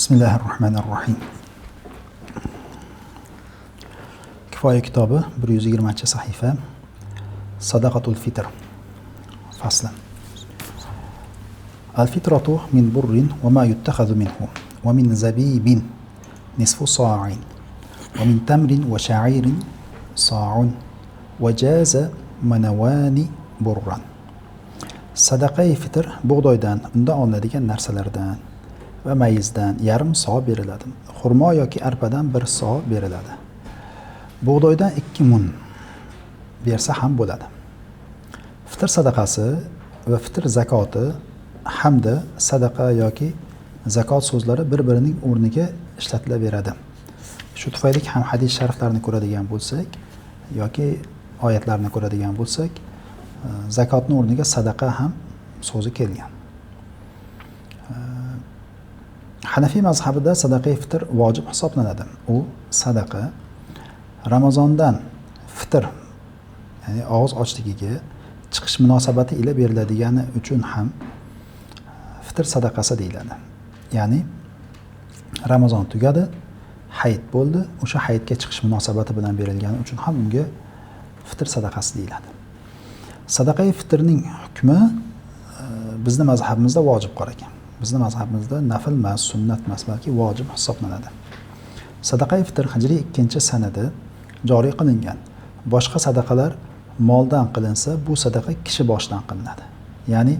Bismillahirrohmanirrohim. Kifoya kitobi 120-sahifa. Sadaqatul fitr fasli. Al-fitratu min burrin va ma yuttakhadhu minhu va min zabibin nisfu sa'in va min tamrin va sha'irin sa'un va jaza manawani burran. Sadaqai fitr bug'doydan, undan olinadigan narsalardan va mayizdan yarim so beriladi. Xurmo yoki arpadan 1 so beriladi. Bug'doydan 2 mun bersa ham bo'ladi. Fitr sadaqasi va fitr zakoti hamda sadaqa yoki zakot so'zlari bir-birining o'rniga ishlatilaveradi. Shu tufayli ham hadis shariflarini ko'radigan bo'lsak yoki oyatlarni ko'radigan bo'lsak, zakotning o'rniga sadaqa ham so'zi kelgan. Hanafiy mazhabida sadaqai fitr vojib hisoblanadi. U sadaqa Ramazondan fitr, ya'ni og'iz ochligiga chiqish munosabati ila beriladigani uchun ham fitr sadaqasi deyiladi. Ya'ni Ramazon tugadi, hayit bo'ldi, o'sha hayitga chiqish munosabati bilan berilgani uchun ham unga fitr sadaqasi deyiladi. Sadaqai fitrning hukmi bizni mazhabimizda vojib qor ekan. Bizni mazhabimizda nafl emas, sunnat emas, balki vojib hisoblanadi. Sadaqai fitr hijriy 2-sanada joriy qilingan. Boshqa sadaqalar moldan qilinsa, bu sadaqa kishi boshidan qilinadi. Ya'ni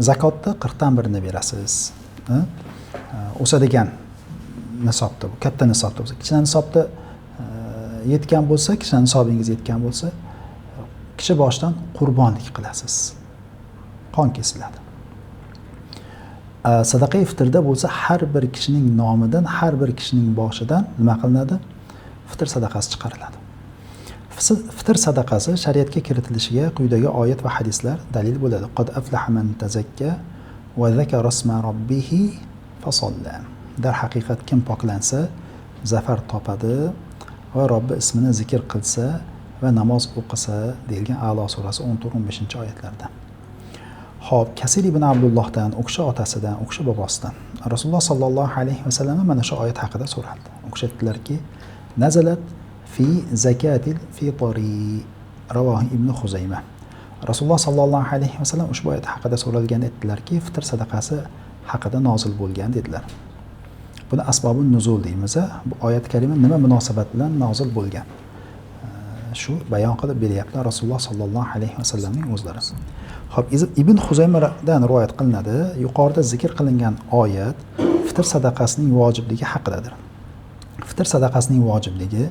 zakotda 40dan birini berasiz. O'sadigan nisobda, bu katta nisobda bo'lsa, kichkina nisobda yetgan bo'lsa, kichkina nisobingiz yetgan bo'lsa, kishi boshidan qurbonlik qilasiz. Qon kesiladi. Sadaqai fitrda bo'lsa, har bir kishining nomidan, har bir kishining boshidan nima qilinadi? Fitr sadaqasi chiqariladi. Fitr sadaqasi shariatga kiritilishiga quyidagi oyat va hadislar dalil bo'ladi. Qad aflaha man tazakka va zakara isma robbihi fasalla. Darhaqiqat kim poklansa, zafar topadi va Robbi ismini zikr qilsa va namoz o'qisa deyilgan A'lo surasi 14-15 oyatlarda. Xo'p, Kasir ibn Abdullohdan, u kishi otasidan, u kishi bobosidan Rasululloh sallallohu alayhi vasallam mana shu oyat haqida so'raldi. U kishi aytdilarki, nazalat fi zakatil fitri, ravohi ibn Xuzayma. Rasululloh sallallohu alayhi vasallam ushbu oyat haqida so'ralganda aytdilarki, fitr sadaqasi haqida nozil bo'lgan dedilar. Buni asbobun nuzul deymiz. Bu oyat kalima nima munosabat bilan nozil bo'lgan? Shu bayon qilib beryaptilar Rasululloh sallallohu alayhi vasallamning o'zlari. Xo'p, Ibn Xuzaymadan rivoyat qilinadi. Yuqorida zikr qilingan oyat fitr sadaqasining vojibligi haqidadir. Fitr sadaqasining vojibligi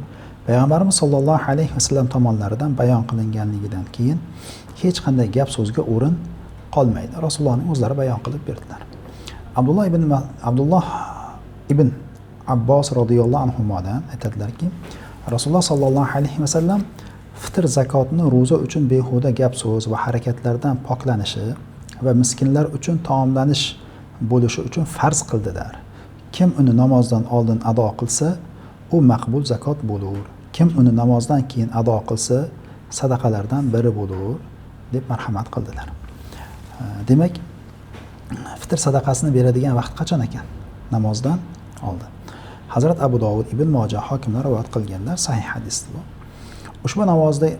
Payg'ambarimiz sollallohu alayhi vasallam tomonlaridan bayon qilinganligidan keyin hech qanday gap so'zga o'rin qolmaydi. Rasulullohning o'zlari bayon qilib berdilar. Abdulloh ibn Abbos radhiyallohu anhudan aytadilarki, Rasululloh sollallohu alayhi vasallam fitr zakotini ro'za uchun behuda gap so'z va harakatlardan poklanishi va miskinlar uchun taomlanish bo'lishi uchun farz qildilar. Kim uni namozdan oldin ado qilsa, u maqbul zakot bo'lur. Kim uni namozdan keyin ado qilsa, sadaqalardan biri bo'lur deb marhamat qildilar. Demak, fitr sadaqasini beradigan vaqt qachon ekan? Namozdan oldin. Hazrat Abu Dovud, Ibn Moja, hokimlar rivoyat qilganlar, sahih hadis bu.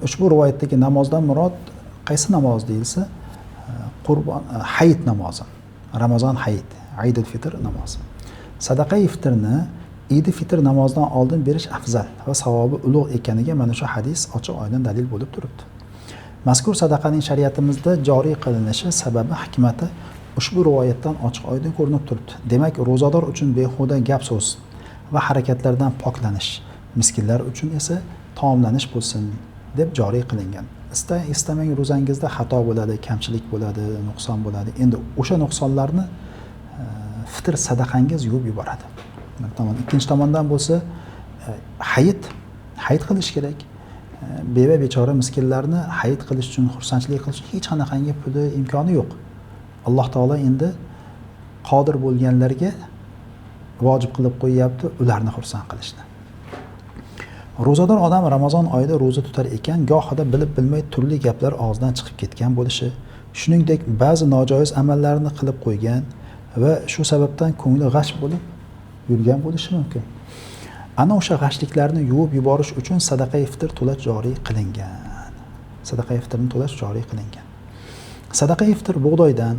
Ushbu rivoyatdagi namozdan murod qaysi namoz deyilsa, qurbon hayit namozi, Ramazon hayit, Aydul fitr namozi. Sadaqai fitrni Idi fitr namozidan oldin berish afzal va savobi ulug' ekaniga mana shu hadis ochiq oydin dalil bo'lib turibdi. Mazkur sadaqaning shariatimizda joriy qilinishi sababi hikmati ushbu rivoyatdan ochiq oydin ko'rinib turibdi. Demak, ro'zador uchun behuda gap so'z va harakatlardan poklanish, miskinlar uchun esa taomlanish bo'lsin deb joriy qilingan. Istamang ro'zangizda xato bo'ladi, kamchilik bo'ladi, nuqson bo'ladi. Endi o'sha nuqsonlarni fitr sadaqangiz yuvib yuboradi. Bir tomon, ikkinchi tomondan bo'lsa, hayit qilish kerak. Beva bechora miskinlarni hayit qilish uchun, xursandchilik qilish uchun hech qanaqangi puli, imkoni yo'q. Alloh taolo endi qodir bo'lganlarga vojib qilib qo'yyapti ularni xursand qilishni. Ro'zador odam Ramazon oyida ro'za tutar ekan, gohida bilib bilmay turli gaplar og'zidan chiqib ketgan bo'lishi, shuningdek ba'zi nojoiz amallarni qilib qo'ygan va shu sababdan ko'ngli g'ash bo'lib yurgan bo'lishi mumkin. Ana o'sha g'ashliklarni yuvib yuborish uchun sadaqai fitr to'lash joriy qilingan. Sadaqai fitrni to'lash joriy qilingan. Sadaqai fitr bug'doydan,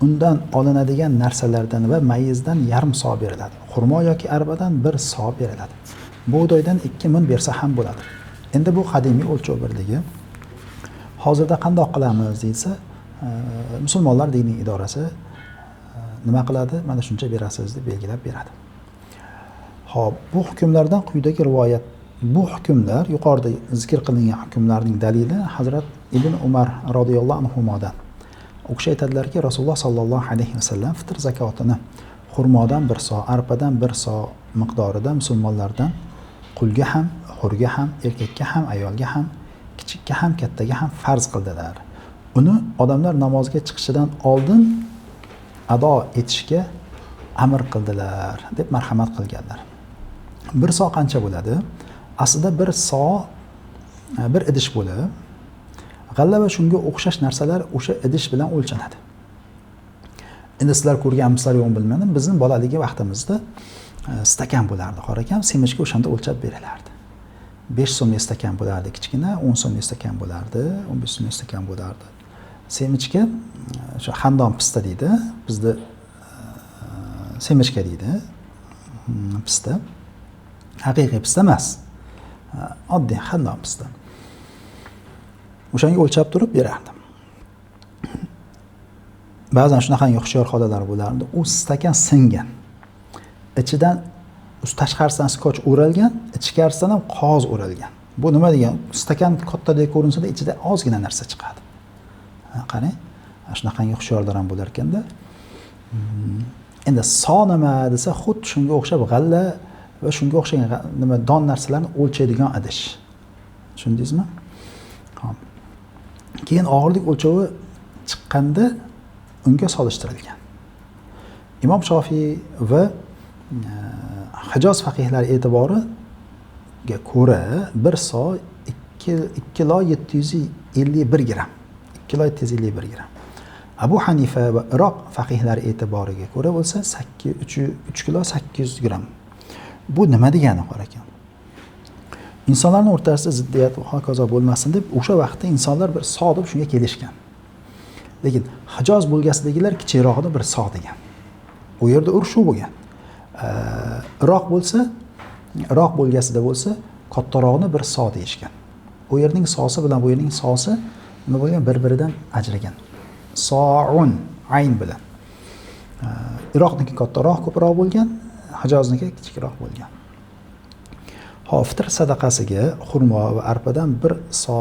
undan olinadigan narsalardan va mayizdan yarim so beriladi. Xurmo yoki arbadan 1 so beriladi. Bug'doydan 2 mun bersa ham bo'ladi. Endi bu qadimiy o'lchov birligi. Hozirda qandoq qilamiz deyilsa, musulmonlar diniy idorasi nima qiladi? Mana shuncha berasiz deb belgilab beradi. Xo'p, bu hukmlardan quyidagi rivoyat, bu hukmlar yuqorida zikr qilingan hukmlarning dalili Hazrat Ibn Umar radhiyallohu anhumodan. U kishi aytadilarki, Rasululloh sallallohu alayhi vasallam fitr zakotini xurmodan 1 so, arpadan 1 so miqdorida musulmonlardan qulga ham, hurga ham, erkakka ham, ayolga ham, kichikka ham, kattaga ham farz qildilar. Uni odamlar namozga chiqishidan oldin ado etishga amr qildilar deb marhamat qilganlar. 1 so qancha bo'ladi? Aslida 1 so bir idish bo'lib, g'alla va shunga o'xshash narsalar o'sha idish bilan o'lchanadi. Endi sizlar ko'rganmisizlar yo'qmi bilmadim, bizning bolaligi vaqtimizda stakan bo'lardi, qor akam, semishka o'shanda o'lchab berilardi. 5 so'mlik stakan bo'lardi kichkina, 10 so'mlik stakan bo'lardi, 15 so'mlik stakan bo'lardi. Semichka o'sha xandon pista deydi, bizda semishka deydi, pista. Haqiqiy pista emas, oddiy xandon pista. O'shanga o'lchab turib berardim. Ba'zan shunaqangi hushyor xolalar bo'lardi. U stakan singan. Ichidan tashqarisidan skoch o'ralgan, ichkarisidan ham qog'oz o'ralgan. Bu nima degan? Stakan kattadek ko'rinsa-da ichida ozgina narsa chiqadi. Qarang, shunaqangi hushyorlar ham bo'lar ekanda. Endi so nima desa, xuddi shunga o'xshab g'alla va shunga o'xshagan nima don narsalarni o'lchaydigan idish. Tushundingizmi? Xo'p. Keyin og'irlik o'lchovi chiqqanda unga solishtirilgan. Imom Shofiy va Hijoz faqihlari e'tiboriga ko'ra 1 so 2 kilo 751 gram. 2 kilo 751 gram. Abu Hanifa va Iroq faqihlari e'tiboriga ko'ra bo'lsa 3 kilo 800 gram. Bu nima degani qor ekan? İnsanlarning o'rtasida ziddiyat va hokazo bo'lmasin deb o'sha vaqtda insonlar bir so deb shunga kelishgan. Lekin Hijoz bo'lgasidagilar kichikrog'ini bir so degan. U yerda urf shu bo'lgan. Iroq bo'lsa, Iroq bo'lgasida bo'lsa kattarog'ini bir so deyishgan. U yerning sosi bilan bu yerning sosi nima bo'lgan? Bir-biridan ajragan. So'un ayn bilan. Iroqniki kattaroq, ko'proq bo'lgan, Hijozniki kichikroq bo'lgan. Xo'p, fitr sadaqasiga xurmo va arpadan 1 so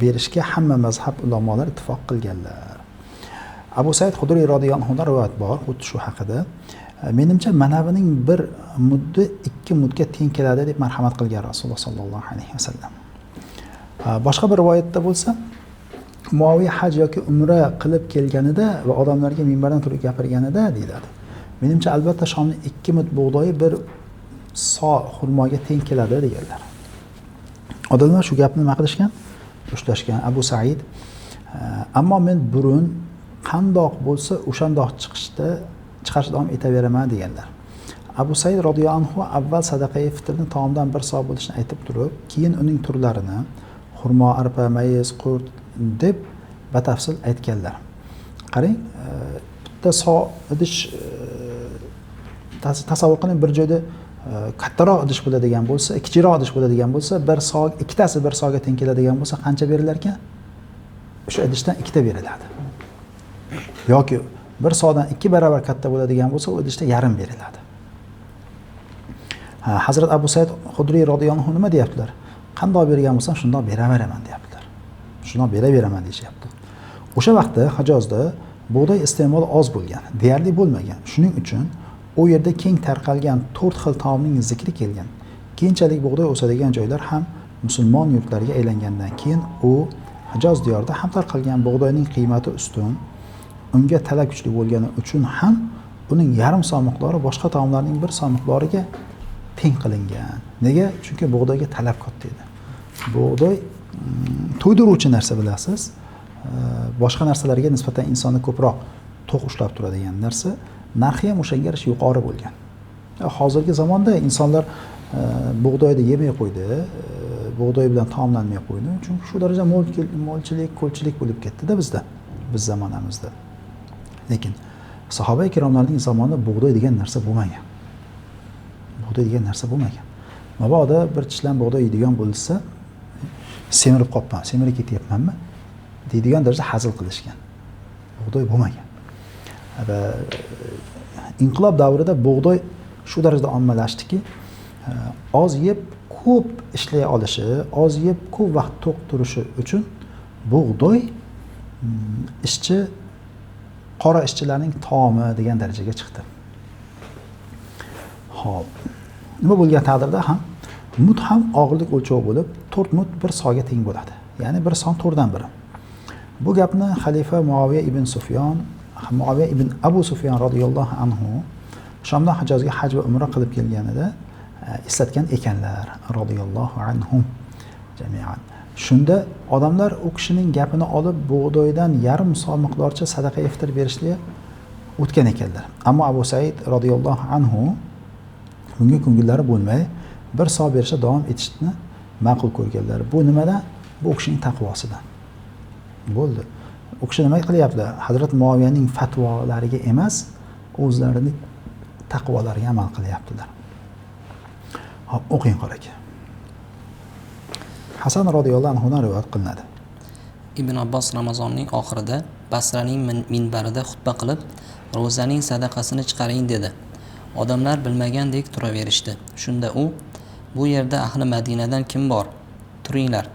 berishga hamma mazhab ulamolar ittifoq qilganlar. Abu Said Xudriy radhiyallohu anhu rivoyat bor xuddi shu haqida. Menimcha manavining 1 muddi 2 mudga teng keladi deb marhamat qilgan Rasululloh sallallohu alayhi vasallam. Boshqa bir rivoyatda bo'lsa, Muaviya haj yoki umra qilib kelganida va odamlarga minbardan turib gapirganida deyiladi. Menimcha albatta Shomning 2 mud bug'doyi 1 so xurmoga teng keladi deganlar. Odamlar shu gapni nima qilishgan? Ushlashgan. Abu Said, ammo men burun qandoq bo'lsa o'shandoq chiqarishda davom etaveraman deganlar. Abu Said radhiyallohu anhu avval sadaqai fitrni taomdan 1 so bo'lishini aytib turib, keyin uning turlarini xurmo, arpa, mayiz, qurt deb batafsil aytganlar. Qarang, bitta so idish tasavvur qiling, bir joyda kattaroq idish bo'ladigan bo'lsa, kichikroq idish bo'ladigan bo'lsa, bir so, ikkitasi bir soga teng keladigan bo'lsa, qancha berilar ekan? O'sha idishdan 2 ta beriladi. Yoki bir sodan 2 barobar katta bo'ladigan bo'lsa, u idishda yarim beriladi. Hazrat Abu Said Xudriy radhiyallohu anhu nima deyaptilar? Qandoq bergan bo'lsam, shundoq beraveraman deyaptilar. Shundoq beraveraman deyishyapti. O'sha vaqtda Hijozda bug'doy iste'moli oz bo'lgan, deyarli bo'lmagan. Shuning uchun u yerda keng tarqalgan 4 xil taomning zikri kelgan. Keyinchalik bug'doy o'sadigan joylar ham musulmon yurtlariga aylangandan keyin u Hijoz diyorida ham tarqalgan bug'doyning qiymati ustun, unga talab kuchli bo'lgani uchun ham uning yarim so miqdori boshqa taomlarning 1 so miqdoriga teng qilingan. Nega? Chunki bug'doyga talab katta edi. Bug'doy to'ydiruvchi narsa, bilasiz. Boshqa narsalarga nisbatan insonni ko'proq to'q ushlab turadigan narsa, narxi ham o'shanga yarasha yuqori bo'lgan. Hozirgi zamonda insonlar bug'doyni yemay qo'ydi, bug'doy bilan taomlanmay qo'ydi. Chunki shu daraja molchilik, ko'lchilik bo'lib ketdi-da bizda, biz zamonamizda. Lekin sahoba ikromlarning zamonida bug'doy degan narsa bo'lmagan. Bug'doy degan narsa bo'lmagan. Mabodo bir tishlam bug'doy yeydigan bo'lsa, semirib qolibman, semirib ketyapmanmi deydigan darajada hazil qilishgan. Bug'doy bo'lmagan. Va inqilob davrida bug'doy shu darajada ommalashdiki, oz yeb ko'p ishlay olishi, oz yeb ko'p vaqt to'q turishi uchun bug'doy ishchi, qora ishchilarning taomi degan darajaga chiqdi. Xo'p, nima bo'lgan taqdirda ham mut ham og'irlik o'lchovi bo'lib, 4 mut bir soga teng bo'ladi. Ya'ni bir son 4dan biri. Bu gapni xalifa Muaviya ibn Sufyon, Muaviya ibn Abu Sufyon radhiyallohu anhu Shomdan Hijozga haj va umra qilib kelganida eslatgan ekanlar radhiyallohu anhum jami'an. Shunda odamlar u kishining gapini olib bug'doydan yarim so miqdorcha sadaqa iftir berishga o'tgan ekanlar. Ammo Abu Said radhiyallohu anhu bunga ko'ngillari bo'lmay bir so berishda davom etishni ma'qul ko'rganlar. Bu nimadan? Bu u kishining taqvosidan. Bo'ldi. U kishi nima qilyaptilar? Hazrat Muaviyaning fatvolariga emas, o'zlarining taqvolariga amal qilyaptilar. Hop, o'qing qora aka. Hasan radhiyallohu anhudan rivoyat qilinadi. Ibn Abbos Ramazonning oxirida Basraning minbarida xutba qilib, ro'zaning sadaqasini chiqaring dedi. Odamlar bilmagandek turaverishdi. Shunda u, bu yerda ahli Madinadan kim bor? Turinglar,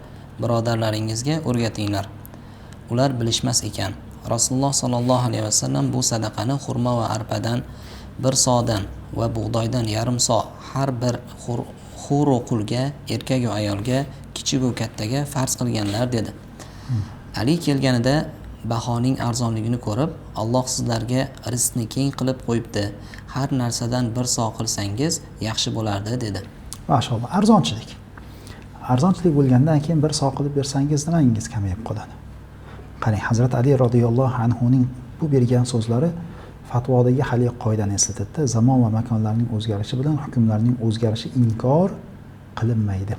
birodarlaringizga o'rgatinglar. Ular bilishmas ekan. Rasululloh sallallohu alayhi vasallam bu sadaqani xurmo va arpadan bir sodan va bug'doydan yarim so har bir xuru qulga, erkak va ayolga, kichik va kattaga farz qilganlar dedi. Ali kelganida bahoning arzonligini ko'rib, Alloh sizlarga rizqni keng qilib qo'yibdi. Har narsadan bir so qilsangiz yaxshi bo'lardi dedi. Mashalloh, arzonchilik. Arzonchilik bo'lgandan keyin bir so qilib bersangiz nimangiz kamayib qoladi? Qarang, Hazrat Ali radhiyallohu anhuning bu bergan so'zlari fatvodagi hali qoidani eslatadi. Zamon va makonlarning o'zgarishi bilan hukmlarning o'zgarishi inkor qilinmaydi.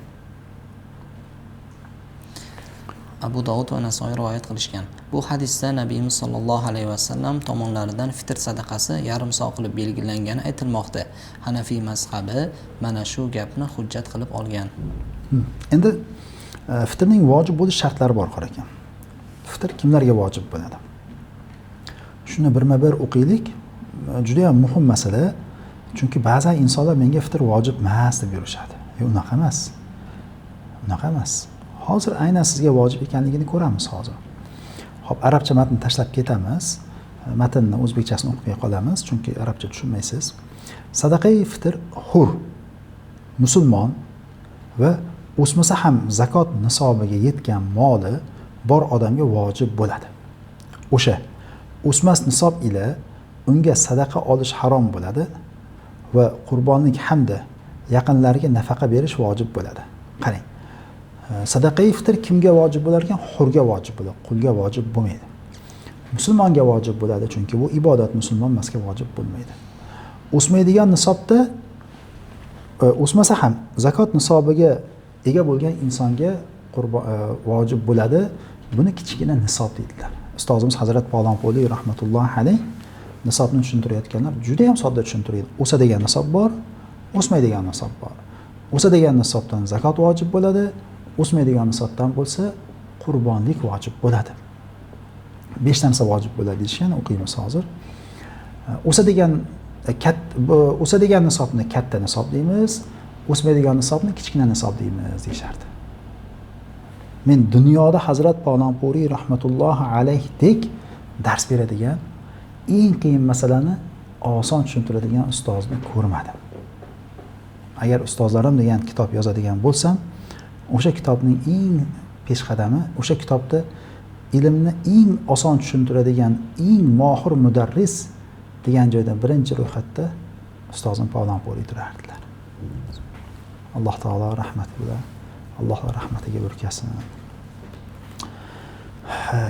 Abu Dovud va Nasoiy rivoyat qilishgan. Bu hadisda Nabiyimiz sollallohu alayhi vasallam tomonlaridan fitr sadaqasi yarim so qilib belgilangani aytilmoqda. Hanafiy mazhabi mana shu gapni hujjat qilib olgan. Endi fitrning vojib bo'lish shartlari bor qora ekan. Fitr kimlarga vojib bo'ladi? Shuni birma-bir o'qiylik. Juda ham muhim masala. Chunki ba'zan insonlar menga fitr vojib emas deb yurishadi. Yo'q, unaqa emas. Unaqa emas. Hozir aynan sizga vojib ekanligini ko'ramiz hozir. Xo'p, arabcha matnni tashlab ketamiz. Matnni o'zbekchasini o'qimay qolamiz, chunki arabcha tushunmaysiz. Sadaqai fitr hur, musulmon va o'smasa ham zakot nisobiga yetgan moli bor odamga vojib bo'ladi. O'sha o'smas nisob ila unga sadaqa olish harom bo'ladi va qurbonlik hamda yaqinlariga nafaqa berish vojib bo'ladi. Qarang. Sadaqai fitr kimga vojib bo'lar ekan? Hurga vojib bo'ladi, qulga vojib bo'lmaydi. Musulmonga vojib bo'ladi, chunki bu ibodat musulmon emasga vojib bo'lmaydi. O'smaydigan nisobda o'smasa ham zakot nisobiga ega bo'lgan insonga vojib bo'ladi. Buni kichkina nisob deydilar. Ustozimiz Hazrat Polonquli rahmatullohi alayh nisobni tushuntirayotganlar juda ham sodda tushuntiradi. O'sadigan nisob bor, o'smaydigan nisob bor. O'sadigan nisobdan zakot vojib bo'ladi, o'smaydigan nisobdan bo'lsa qurbonlik vojib bo'ladi. 5 narsa vojib bo'ladi deyishgan, o'qiymiz hozir. O'sadigan nisobni katta nisob deymiz, o'smaydigan nisobni kichkina nisob deymiz deyishardi. Men dunyoda Hazrat Polonpuri rahmatullohi alayhdek dars beradigan, eng qiyin masalani oson tushuntiradigan ustozni ko'rmadim. Agar ustozlarim degan kitob yozadigan bo'lsam, o'sha kitobning eng peshqadami, o'sha kitobda ilmni eng oson tushuntiradigan eng mohir mudarris degan joyda birinchi ro'yxatda ustozim Polonpuri turardilar. Alloh taolo rahmati bilan, Alloh rahmatiga burkasin.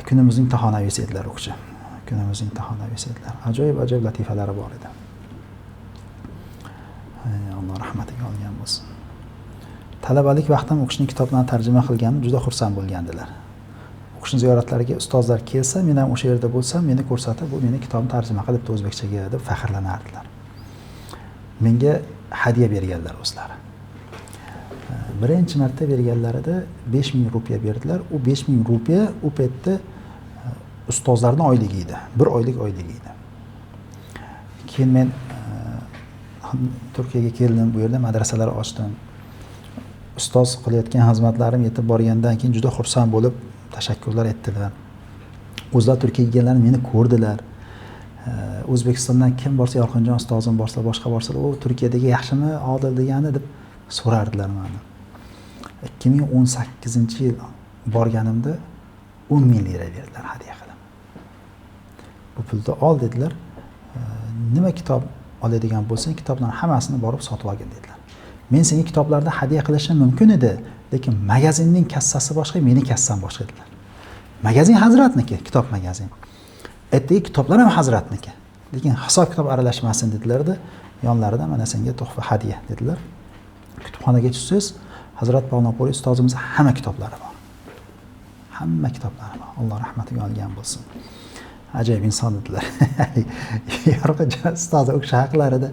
Kunimizning tahonaviysi edilar u kishi. Kunimiz intiho nabisi edilar. Ajoyib ajoyib latifalari bor edi. Alloh rahmatiga olgan bo'lsin. Talabalik vaqtim u kishining kitoblarini tarjima qilganim juda xursand bo'lgandilar. U kishining ziyoratlariga ustozlar kelsa, men ham o'sha yerda bo'lsam, meni ko'rsatib, bu meni kitobimni tarjima qilibdi o'zbekchaga deb faxrlanardilar. Menga hadya berganlar o'zlari. Birinchi marta berganlarida 5000 rupiya berdilar. U 5000 rupiya u paytda ustozlarning oyligi edi. Bir oylik oyligi edi. Keyin men Turkiyaga keldim, bu yerda madrasalar ochdim. Ustoz qilayotgan xizmatlarim yetib borgandan keyin juda xursand bo'lib tashakkurlar etdilar. O'zlar Turkiyaga kelganlar meni ko'rdilar. O'zbekistondan kim borsa, Yorqinjon ustozim borsa, boshqa borsa, u Turkiyadagi yaxshimi, Odil degani deb so'rardilar meni. 2018-yil borganimda 10 000 lira berdilar hadya qilib. Bu pulni ol dedilar. Nima kitob oladigan bo'lsang, kitoblarning hammasini borib sotib olgin dedilar. Men senga kitoblarni hadya qilishim mumkin edi, lekin magazinning kassasi boshqa, meni kassam boshqa dedilar. Magazin hazratniki, kitob magazin. Ertaga kitoblar ham hazratniki. Lekin hisob kitob aralashmasin dedilar-da, yonlarida mana senga tuhfa hadya dedilar. Kutubxonaga tushsangiz, Hazrat Polvonpuri ustozimizning hamma kitoblari bor. Hamma kitoblari bor. Alloh rahmatiga olgan bo'lsin. Ajoyib inson edilar. Yorqinjon ustoz u kishi haqlarida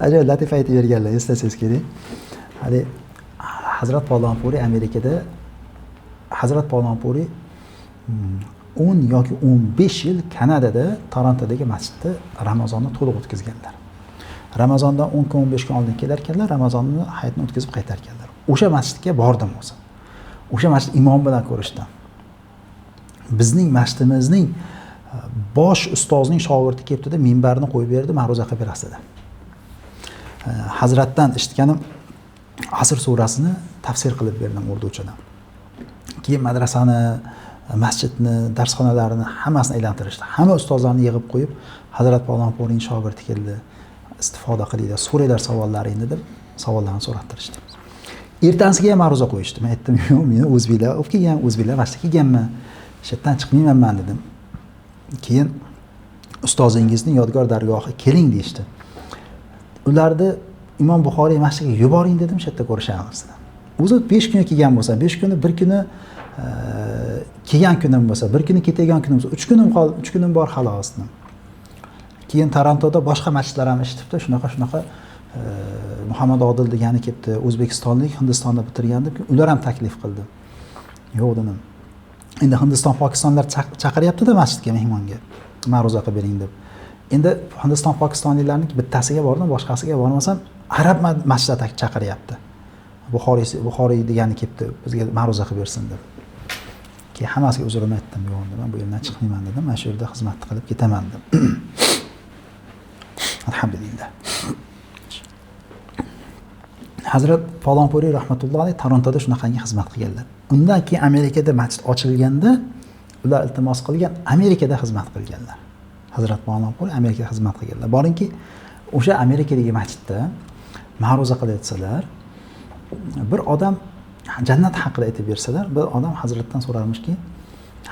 ajoyib latifa aytib berganlar, eslasangiz kerak. Hali Hazrat Polvonpuri Amerikada Hazrat Polvonpuri 10 yoki 15 yil Kanadada Torontodagi masjidda Ramazonni to'liq o'tkazganlar. Ramazondan 10 kun 15 kun oldin kelar ekanlar, Ramazonni hayitni o'tkazib qaytar ekanlar. O'sha masjidga bordim o'zim. O'sha masjid imom bilan ko'rishdim. Bizning masjidimizning bosh ustozning shogirdi kelibdi-da, minbarni qo'yib berdi, ma'ruza qilib berasiz dedi. Hazratdan eshitganim Asr surasini tafsir qilib berdim urduchadan. Keyin madrasani, masjidni, darsxonalarni hammasini aylantirishdi. Hamma ustozlarni yig'ib qo'yib, Hazrat Polvonpurining shogirdi keldi, istifoda qilinglar, so'ranglar savollaringni deb savollarni so'rattirishdi. Ertasiga ham ma'ruza qo'yishdi. Men aytdim, yo'q, meni o'zbeklar olib kelgan, o'zbeklar masjidga kelganman. Shu yerdan chiqmayman man dedim. Keyin ustozingizning yodgor dargohi keling deyishdi. Ularni Imom Buxoriy masjidiga yuboring dedim, shu yerda ko'rishamiz dedim. O'zi 5 kun kelgan bo'lsa, 5 kuni bir kuni kelgan kunim bo'lsa, bir kuni ketadigan kunim bo'lsa, 3 kunim qoldi, 3 kunim bor xolos dedim. Keyin Torontoda boshqa masjidlar ham eshitibdi, shunaqa Muhammad Odil degani kelibdi, o'zbekistonlik, Hindistonda bitirgan deb, ular ham taklif qildi. Yo'q dedim. Endi Hindiston, Pokistonlar chaqiryapti-da masjidga mehmonga, ma'ruza qilib bering deb. Endi Hindiston, Pokistonliklarning bittasiga bordim, boshqasiga bormasam, arab masjidda chaqiryapti. Buxoriy degani kelibdi, bizga ma'ruza qilib bersin deb. Keyin hammasiga uzrimni aytdim, yo'q dedim, bu yerdan chiqmayman dedim, mana shu yerda xizmat qilib ketaman dedim. Alhamdulillah. Hazrat Polvonpuri rahmatullohi alayhi Torontoda shunaqangi xizmat qilganlar. Undan keyin Amerikada masjid ochilganda ular iltimos qilgan, Amerikada xizmat qilganlar. Hazrat Polvonpuri Amerikada xizmat qilganlar. Boringki, o'sha Amerikadagi masjidda ma'ruza qilayotsalar, bir odam jannat haqida aytib bersalar, bir odam hazratdan so'rarmishki,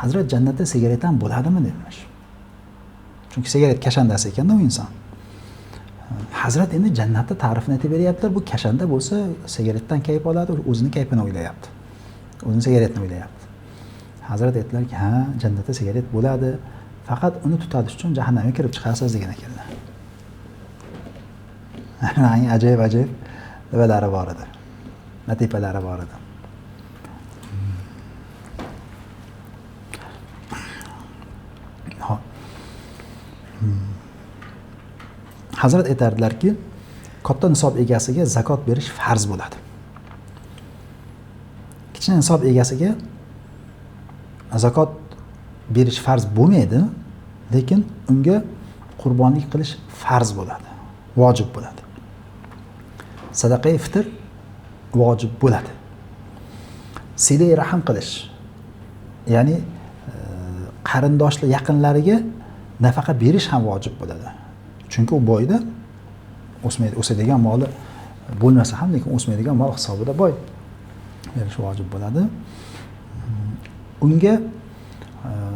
Hazrat jannatda sigaret ham bo'ladimi demiş. Chunki sigaret kashandasi ekanda u inson. Hazrat endi jannatda ta'rifini aytib beryaptilar. Bu kashanda bo'lsa sigaretdan kayf oladi, o'zini kayfini o'ylayapti. O'zini sigaretni o'ylayapti. Hazrat aytdilarki, ha, jannatda sigaret bo'ladi, faqat uni tutatish uchun jahannamga kirib chiqasiz degan ekanlar. Ajoyib ajoyib nimalari bor edi. Latifalari bor edi. Hazrat aytardilarki, katta nisob egasiga zakot berish farz bo'ladi. Kichkina nisob egasiga zakot berish farz bo'lmaydi, lekin unga qurbonlik qilish farz bo'ladi, vojib bo'ladi. Sadaqai fitr vojib bo'ladi. Silai rahm qilish, ya'ni qarindoshlar yaqinlariga nafaqa berish ham vojib bo'ladi. Chunki u boyda o'smaydi, o'sadigan moli bo'lmasa ham, lekin o'smaydigan mol hisobida boy berish vojib bo'ladi. Unga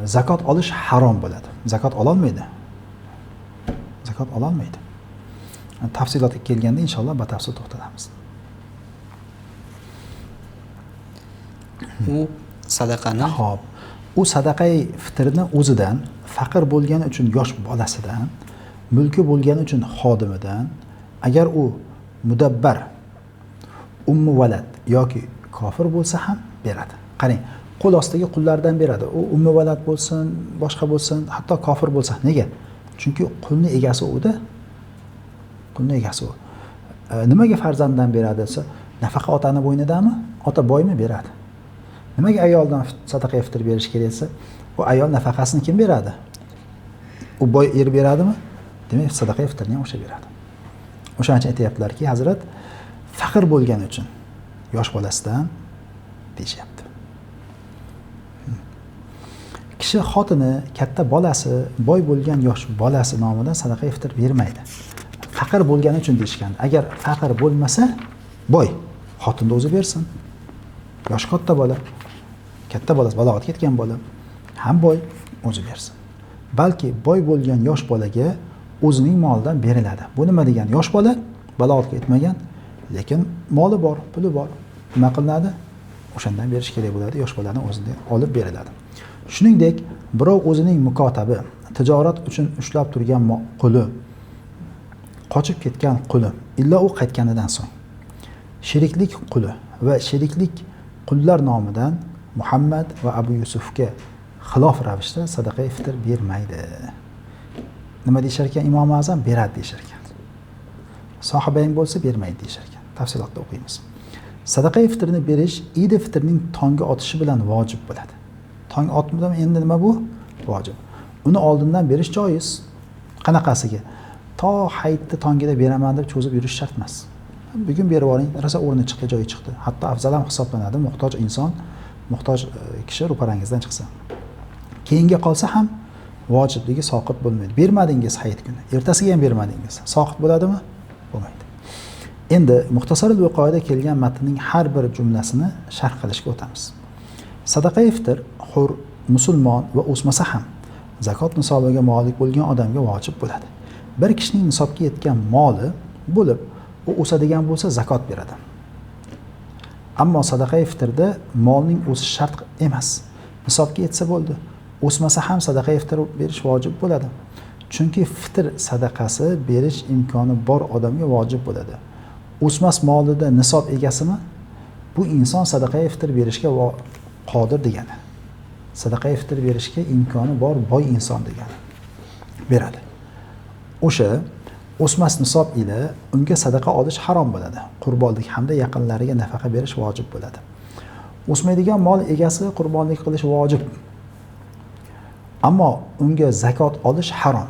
Zakot olish harom bo'ladi. Zakot ololmaydi. Zakot ololmaydi. Tafsilotga kelganda inshaalloh batafsil to'xtalamiz. U sadaqani Xo'p, u sadaqai fitrni o'zidan, faqir bo'lgani uchun yosh bolasidan, mulki bo'lgani uchun xodimidan, agar u mudabbar, ummu valad yoki kofir bo'lsa ham beradi. Qarang, qo'l ostidagi qullardan beradi. U ummu valad bo'lsin, boshqa bo'lsin, hatto kofir bo'lsa. Nega? Chunki qulni egasi u-da. Qulni egasi u. Nimaga farzanddan beradi desa, nafaqa otani bo'ynidami? Ota boymi, beradi. Nimaga ayoldan sadaqa fitr berish kerak desa, bu ayol nafaqasini kim beradi? U boy er beradimi? Demak, sadaqa fitrni ham o'sha beradi. O'shaning uchun aytayaptilarki, hazrat faqir bo'lgani uchun yosh bolasidan deyishyapti. Kishi xotini, katta bolasi, boy bo'lgan yosh bolasi nomidan sadaqa fitr bermaydi. Faqir bo'lgani uchun deyishgan. Agar faqir bo'lmasa, boy xotinni o'zi bersin. Yosh katta bola, katta bolasi balog'atga yetgan bola ham boy o'zi bersin. Balki boy bo'lgan yosh bolaga o'zining molidan beriladi. Bu nima degani? Yosh bola balog'atga yetmagan, lekin moli bor, puli bor. Nima qilinadi? O'shandan berish kerak bo'ladi, yosh bolani o'zidan olib beriladi. Shuningdek, birov o'zining mukotabi, tijorat uchun ushlab turgan quli, qochib ketgan quli, illa u qaytganidan so'ng sheriklik quli va sheriklik qullar nomidan Muhammad va Abu Yusufga xilof ravishda sadaqa fitr bermaydi. Nima deyishar ekan Imom Azam? Beradi deyishar ekan. Sohibayn bo'lsa bermaydi deyishar ekan. Tafsilotda o'qiymiz. Sadaqa fitrni berish Idi fitrning tongga otishi bilan vojib bo'ladi. Tong otmadimi endi nima bu? Vojib. Uni oldindan berish joiz. Qanaqasiga? To hayitni tongida beraman deb cho'zib yurish shart emas. Bugun berib yuboring, rosa o'rni chiqdi, joyi chiqdi. Hatto afzal ham hisoblanadi, muhtoj inson, muhtoj kishi ro'parangizdan chiqsa. Keyinga qolsa ham vojibligi soqit bo'lmaydi. Bermadingiz hayit kuni, ertasiga ham bermadingiz, soqit bo'ladimi? Bo'lmaydi. Endi Muxtasarul Viqoyada kelgan matnning har bir jumlasini sharh qilishga o'tamiz. Sadaqa fitr hur, musulmon va o'smasa ham zakot nisobiga molik bo'lgan odamga vojib bo'ladi. Bir kishining nisobga yetgan moli bo'lib, u o'sadigan bo'lsa zakot beradi. Ammo sadaqa fitrda molning o'sishi shart emas. Nisobga yetsa bo'ldi. O'smasa ham sadaqa fitr berish vojib bo'ladi. Chunki fitr sadaqasi berish imkoni bor odamga vojib bo'ladi. O'smas molida nisob egasimi? Bu inson sadaqa fitr berishga qodir degani. Sadaqa fitr berishga imkoni bor boy inson degani. Beradi. O'sha o'smas nisob ila unga sadaqa olish harom bo'ladi. Qurbonlik hamda yaqinlariga nafaqa berish vojib bo'ladi. O'smaydigan mol egasi qurbonlik qilish vojib. Ammo unga zakot olish harom.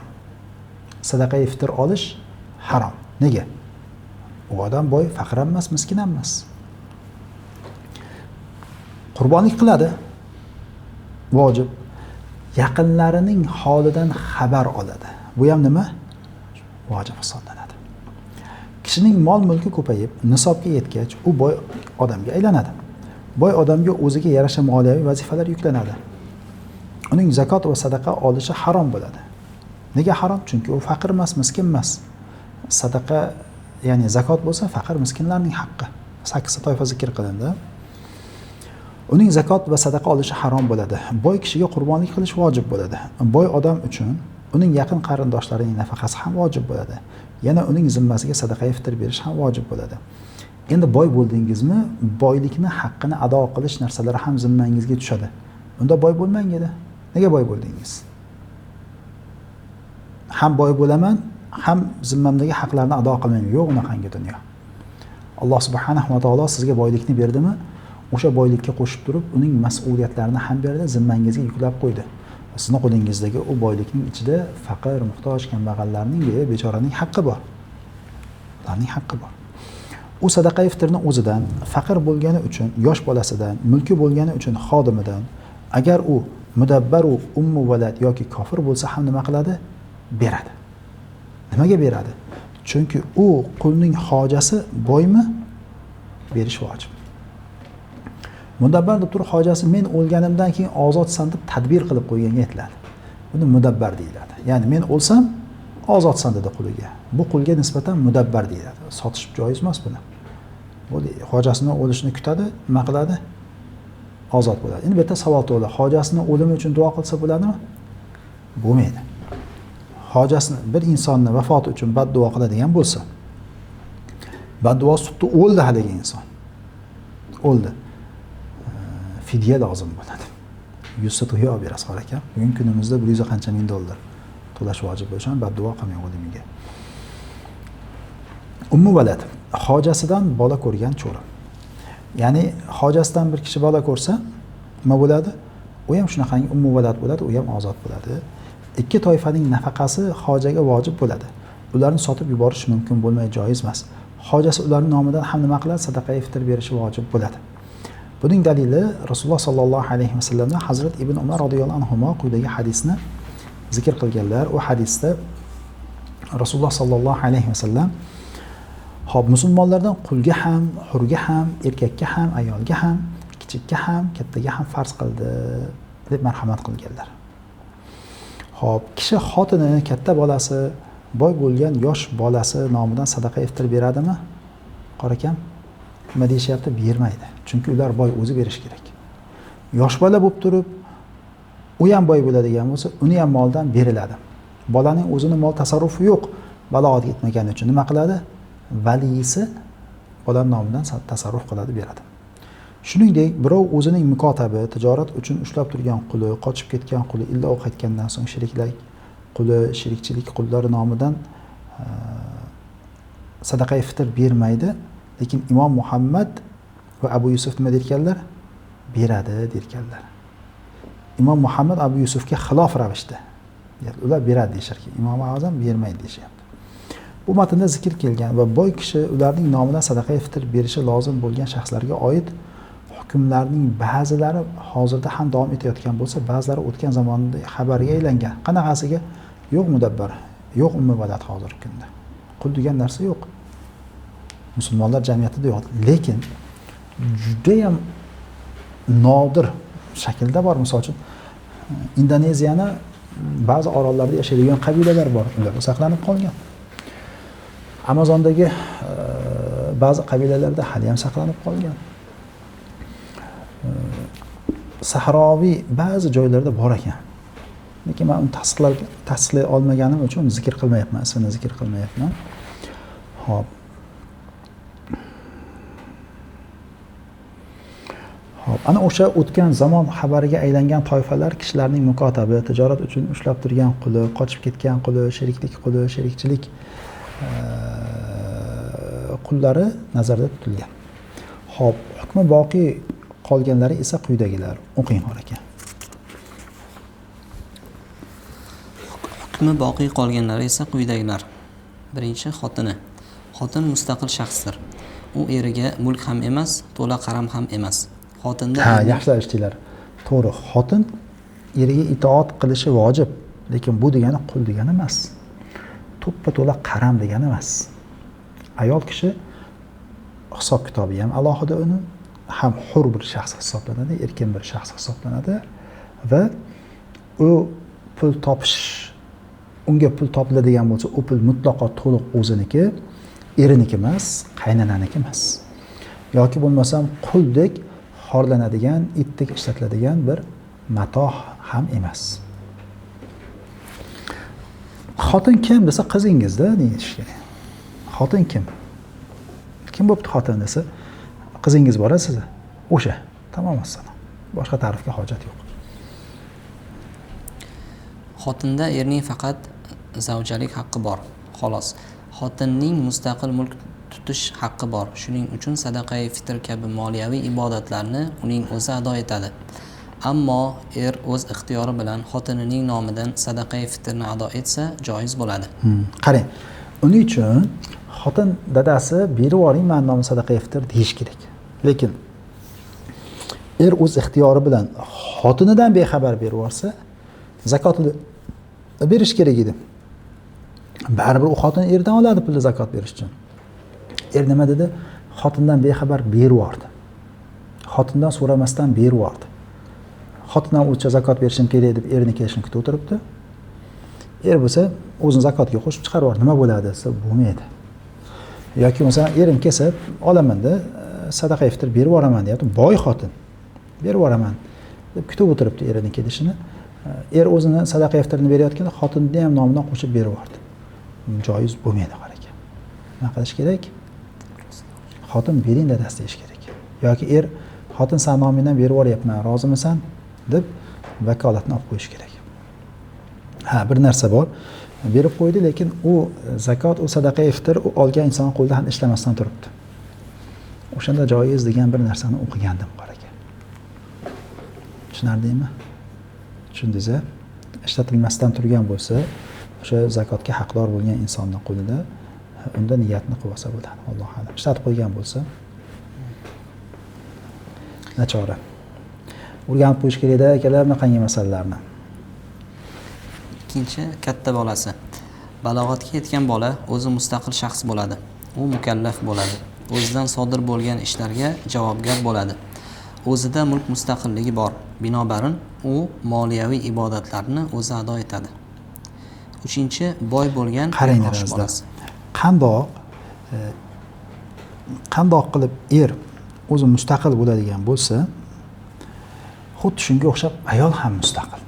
Sadaqa fitr olish harom. Nega? U odam boy, faqir emas, miskin emas. Qurbonlik qiladi. Vojib. Yaqinlarining holidan xabar oladi. Bu ham nima? Vojib hisoblanadi. Kishining mol-mulki ko'payib, nisobga yetgach, u boy odamga aylanadi. Boy odamga o'ziga yarasha moliyaviy vazifalar yuklanadi. Uning zakot va sadaqa olishi harom bo'ladi. Nega harom? Chunki u faqir emas, miskin emas. Sadaqa, ya'ni zakot bo'lsa faqir miskinlarning haqqi. 8 toifa zikr qilindi. Uning zakot va sadaqa olishi harom bo'ladi. Boy kishiga qurbonlik qilish vojib bo'ladi. Boy odam uchun uning yaqin qarindoshlarining nafaqasi ham vojib bo'ladi. Yana uning zimmasiga sadaqa fitr berish ham vojib bo'ladi. Endi boy bo'ldingizmi, boylikni haqqini ado qilish narsalari ham zimmangizga tushadi. Unda boy bo'lmang edi. Nega boy bo'ldingiz? Ham boy bo'laman, ham zimmamdagi haqlarni ado qilmayman. Yo'q unaqangi dunyo. Alloh subhanahu va taolo sizga boylikni berdimi? O'sha boylikka qo'shib turib, uning mas'uliyatlarini ham berdi, zimmangizga yuklab qo'ydi. Sizni qo'lingizdagi u boylikning ichida faqir, muhtoj, kambag'allarning, bechoraning haqqi bor. Ularning haqqi bor. U sadaqa fitrni o'zidan, faqir bo'lgani uchun yosh bolasidan, mulki bo'lgani uchun xodimidan, agar u mudabbaru ummu valad yoki kofir bo'lsa ham nima qiladi? Beradi. Nimaga beradi? Chunki u qulning hojasi boymi? Berish vojib. Mudabbar deb turib hojasi men o'lganimdan keyin ozodsan deb tadbir qilib qo'yganga aytiladi. Buni mudabbar deyiladi. Ya'ni men o'lsam ozodsan dedi quliga. Bu qulga nisbatan mudabbar deyiladi. Sotish joiz emas buni. Bu hojasini o'lishini kutadi, nima qiladi? Ozod bo'ladi. Endi bu yerda savol tug'iladi. Hojasini o'limi uchun duo qilsa bo'ladimi? Bo'lmaydi. Hojasini bir insonni vafoti uchun badduo qiladigan bo'lsa, badduo sutdi, o'ldi haligi inson. O'ldi. Fidya lozim bo'ladi. 100 ta tuya olib berasiz xor aka. Bugungi kunimizda 100 qancha ming dollar to'lash vojib bo'lsa, badduo qilmang o'limiga. Ummu valad hojasidan bola ko'rgan cho'ri. Ya'ni hojasidan bir kishi bola ko'rsa, nima bo'ladi? U ham shunaqangi ummu valad bo'ladi, u ham ozod bo'ladi. Ikki toifaning nafaqasi hojaga vojib bo'ladi. Ularni sotib yuborish mumkin bo'lmay joiz emas. Hojasi ularning nomidan ham nima qiladi? Sadaqai fitr berishi vojib bo'ladi. Buning dalili Rasululloh sallallohu alayhi vasallamdan Hazrat Ibn Umar radhiyallohu anhu quyidagi hadisni zikr qilganlar. U hadisda Rasululloh sallallohu alayhi vasallam xo'p, musulmonlardan qulga ham, hurga ham, erkakka ham, ayolga ham, kichikka ham, kattaga ham farz qildi deb marhamat qilganlar. Xo'p, kishi xotini, katta bolasi, boy bo'lgan yosh bolasi nomidan sadaqa iftir beradimi? Qorakam nima deyishyapti? Bermaydi. Chunki ular boy, o'zi berish kerak. Yosh bola bo'lib turib, u ham boy bo'ladigan bo'lsa, uni ham moldan beriladi. Bolaning o'zini mol tasarrufi yo'q, balog'atga yetmagani uchun nima qiladi? Valisi bola nomidan tasarruf qiladi, beradi. Shuningdek, birov o'zining mukotabi, tijorat uchun ushlab turgan quli, qochib ketgan quli, illa u qaytgandan so'ng sheriklik quli, sherikchilik qullari nomidan sadaqai fitr bermaydi. Lekin Imom Muhammad va Abu Yusuf nima derkanlar? Beradi derkanlar. Imom Muhammad Abu Yusufga xilof ravishda, ular beradi deyishar ekan. Imom Azam bermaydi deyishyapti. Bu matnda zikr kelgan va boy kishi ularning nomidan sadaqai fitr berishi lozim bo'lgan shaxslarga oid hukmlarning ba'zilari hozirda ham davom etayotgan bo'lsa, ba'zilari o'tgan zamonda xabarga aylangan. Qanaqasiga? Yo'q mudabbar, yo'q ummu valad hozirgi kunda. Qul degan narsa yo'q. Musulmonlar jamiyatida yo'q. Lekin juda ham nodir shaklda bor. Misol uchun Indoneziyani ba'zi orollarda yashaydigan qabilalar bor, ular saqlanib qolgan. Amazondagi ba'zi qabilalarda hali ham saqlanib qolgan. Sahroviy ba'zi joylarda bor ekan. Lekin men uni tasdiqlay olmaganim uchun zikr qilmayapman, ismini zikr qilmayapman. Xo'p. Xo'p, ana o'sha o'tgan zamon xabariga aylangan toifalar kishilarning mukotabi, tijorat uchun ushlab turgan quli, qochib ketgan quli, sheriklik quli, sherikchilik qullari nazarda tutilgan. Xo'p, hukmi boqiy qolganlari esa quyidagilar. O'qing xor aka. Hukmi boqiy qolganlari esa quyidagilar. Birinchi, xotini. Xotin mustaqil shaxsdir. U eriga mulk ham emas, to'la qaram ham emas. Xotinda ha, yaxshilab eshitinglar. To'g'ri, xotin eriga itoat qilishi vojib, lekin bu degani qul degani emas. To'ppa to'la qaram degani emas. Ayol kishi hisob kitobi ham alohida uni ham hur bir shaxs hisoblanadi, erkin bir shaxs hisoblanadi va u pul topish, unga pul topiladigan bo'lsa, u pul mutlaqo to'liq o'ziniki, eriniki emas, qaynananiki emas. Yoki bo'lmasam quldek xorlanadigan, itdek ishlatiladigan bir matoh ham emas. Xotin kim desa, qizingizda deyish kerak. Xotin kim? Kim bo'pti xotin desa, qizingiz bor sizni. O'sha, tamom assalom. Boshqa ta'rifga hojat yo'q. Xotinda erning faqat zavjalik haqqi bor, xolos. Xotinning mustaqil mulk tutish haqqi bor. Shuning uchun sadaqai fitr kabi moliyaviy ibodatlarni uning o'zi ado etadi. Ammo er o'z ixtiyori bilan xotinining nomidan sadaqai fitrni ado etsa joiz bo'ladi. Qarang, uning uchun xotin dadasi berib yuboring meni nomimdan sadaqai fitr deyish kerak. Lekin er o'z ixtiyori bilan xotinidan bexabar berib yuborsa, zakotini berish kerak edi. Baribir u xotin erdan oladi pulni zakot berish uchun. Er nima dedi? Xotindan bexabar berib yubordi. Xotindan so'ramasdan berib yubordi. Xotindan o'zicha zakot berishim kerak deb erini kelishini kutib o'tiribdi. Er bo'lsa o'zini zakotga qo'shib chiqarib yubordi. Nima bo'ladi desa, bo'lmaydi. Yoki masalan erim kelsa olamanda sadaqa fitr berib yuboraman deyapti. Boy xotin berib yuboraman deb kutib o'tiribdi erini kelishini. Er o'zini sadaqa fitrini berayotganda xotinni ham nomidan qo'shib berib yubordi. Joiz bo'lmaydi qara. Nima qilish kerak? Xotin bering dadasi deyish kerak. Yoki er xotin san nomingdan berib yuboryapman, rozimisan deb vakolatni olib qo'yish kerak. Ha, bir narsa bor. Berib qo'ydi, lekin u zakot, u sadaqa fitr u olgan inson qo'lida ham ishlamasdan turibdi. O'shanda joiz degan bir narsani o'qigandim qara aka. Tushunardingmi? Tushundingiz-a? Ishlatilmasdan turgan bo'lsa, o'sha zakotga haqdor bo'lgan insonning qo'lida unda niyatni qilib olsa bo'ladi. Allohu a'lam. Ishlatib qo'ygan bo'lsa nachora. O'rganib qo'yish kerakda akalar bunaqangi masalalarni. Ikkinchi katta bolasi. Balog'atga yetgan bola o'zi mustaqil shaxs bo'ladi. U mukallaf bo'ladi. O'zidan sodir bo'lgan ishlarga javobgar bo'ladi. O'zida mulk mustaqilligi bor. Binobarin u moliyaviy ibodatlarni o'zi ado etadi. Uchinchi boy bo'lgan yosh bolasi. Qandoq qilib er o'zi mustaqil bo'ladigan bo'lsa, xuddi shunga o'xshab ayol ham mustaqil.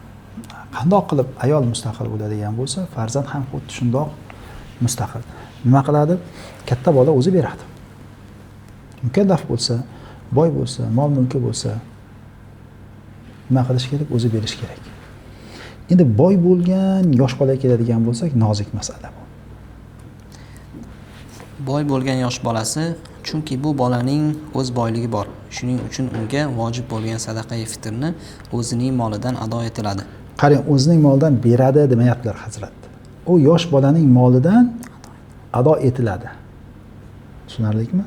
Qandoq qilib ayol mustaqil bo'ladigan bo'lsa, farzand ham xuddi shundoq mustaqil. Nima qiladi? Katta bola o'zi beradi. Mukallaf bo'lsa, boy bo'lsa, mol mulki bo'lsa, nima qilish kerak? O'zi berish kerak. Endi boy bo'lgan yosh bolaga keladigan bo'lsak, nozik masala bu. Boy bo'lgan yosh bolasi, chunki bu bolaning o'z boyligi bor. Shuning uchun unga vojib bo'lgan sadaqai fitrni o'zining molidan ado etiladi. Qarang, o'zining molidan beradi demayaptilar hazrat. U yosh bolaning molidan ado etiladi. Tushunarlikmi?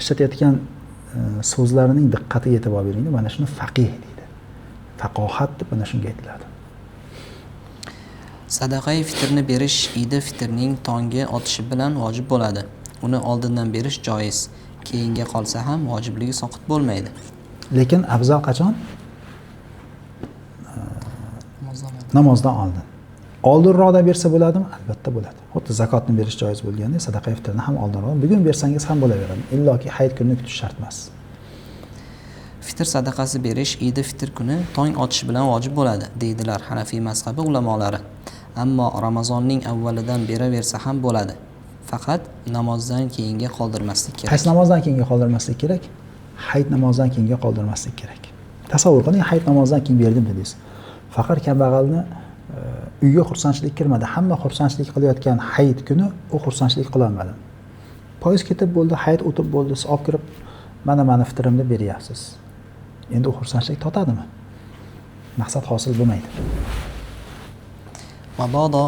Ishlatayotgan so'zlarining diqqatiga e'tibor bering. Mana shuni faqih deydi. Faqohat deb mana shunga aytiladi. Sadaqai fitrni berish Idi fitrning tongi otishi bilan vojib bo'ladi. Uni oldindan berish joiz. Keyinga qolsa ham vojibligi soqit bo'lmaydi. Lekin afzal qachon? Namozdan oldin. Oldinroqda bersa bo'ladimi? Albatta bo'ladi. Xuddi zakotni berish joiz bo'lganda, sadaqa fitrni ham oldinroq bugun bersangiz ham bo'laveradi. Illoki hayit kunini kutish shart emas. Fitr sadaqasi berish Idi fitr kuni tong otishi bilan vojib bo'ladi, deydilar Hanafiy mazhabi ulamolari. Ammo Ramazonning avvalidan beraversa ham bo'ladi. Faqat namozdan keyinga qoldirmaslik kerak. Qaysi namozdan keyinga qoldirmaslik kerak? Hayit namozidan keyinga qoldirmaslik kerak. Tasavvur qiling, hayit namozidan keyin berdim dedingiz. Faqir kambag'alni uyga xursandchilik kirmadi. Hamma xursandchilik qilayotgan hayit kuni u xursandchilik qila olmadi. Poyez ketib bo'ldi, hayit o'tib bo'ldi, siz olib kirib mana fitrimni beryapsiz. Endi u xursandchilik totadimi? Maqsad hosil bo'lmaydi. Mabodo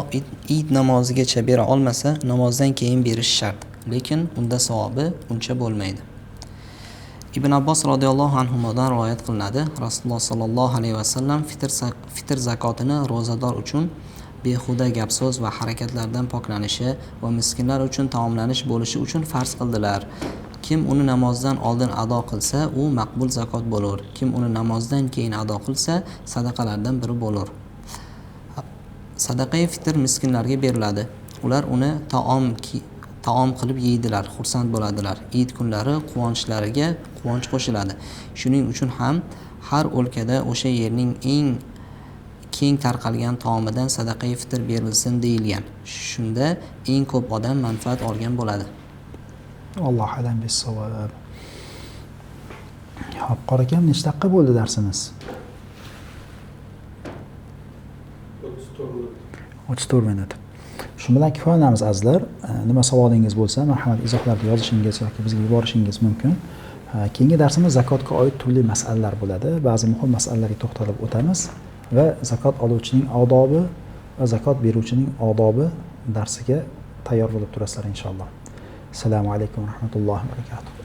Eid namozigacha bera olmasa, namozdan keyin berish shart, lekin unda savobi uncha bo'lmaydi. Ibn Abbos radhiyallohu anhudan rivoyat qilinadi. Rasululloh sallallohu alayhi vasallam fitr zakotini ro'zador uchun behuda gap so'z va harakatlardan poklanishi va miskinlar uchun taomlanish bo'lishi uchun farz qildilar. Kim uni namozdan oldin ado qilsa, u maqbul zakot bo'lur. Kim uni namozdan keyin ado qilsa, sadaqalardan biri bo'lur. Sadaqai fitr miskinlarga beriladi. Ular uni taom qilib yeydilar, xursand bo'ladilar. Eid kunlari quvonchlariga quvonch qo'shiladi. Shuning uchun ham har o'lkada o'sha yerning eng keng tarqalgan taomidan sadaqai fitr berilsin deyilgan. Shunda eng ko'p odam manfaat olgan bo'ladi. Allohu a'lam bis-savob. Hop, qora akam, nechta daqiqa bo'ldi darsimiz? 34 minut. Shu bilan kifoyalanamiz azizlar. Nima savolingiz bo'lsa, marhamat izohlarda yozishingiz yoki bizga yuborishingiz mumkin. Keyingi darsimiz zakotga oid turli masalalar bo'ladi. Ba'zi muhim masalalarga to'xtalib o'tamiz va zakot oluvchining odobi va zakot beruvchining odobi darsiga tayyor bo'lib turasizlar inshaalloh. Assalomu alaykum va rahmatullohi va barakatuh.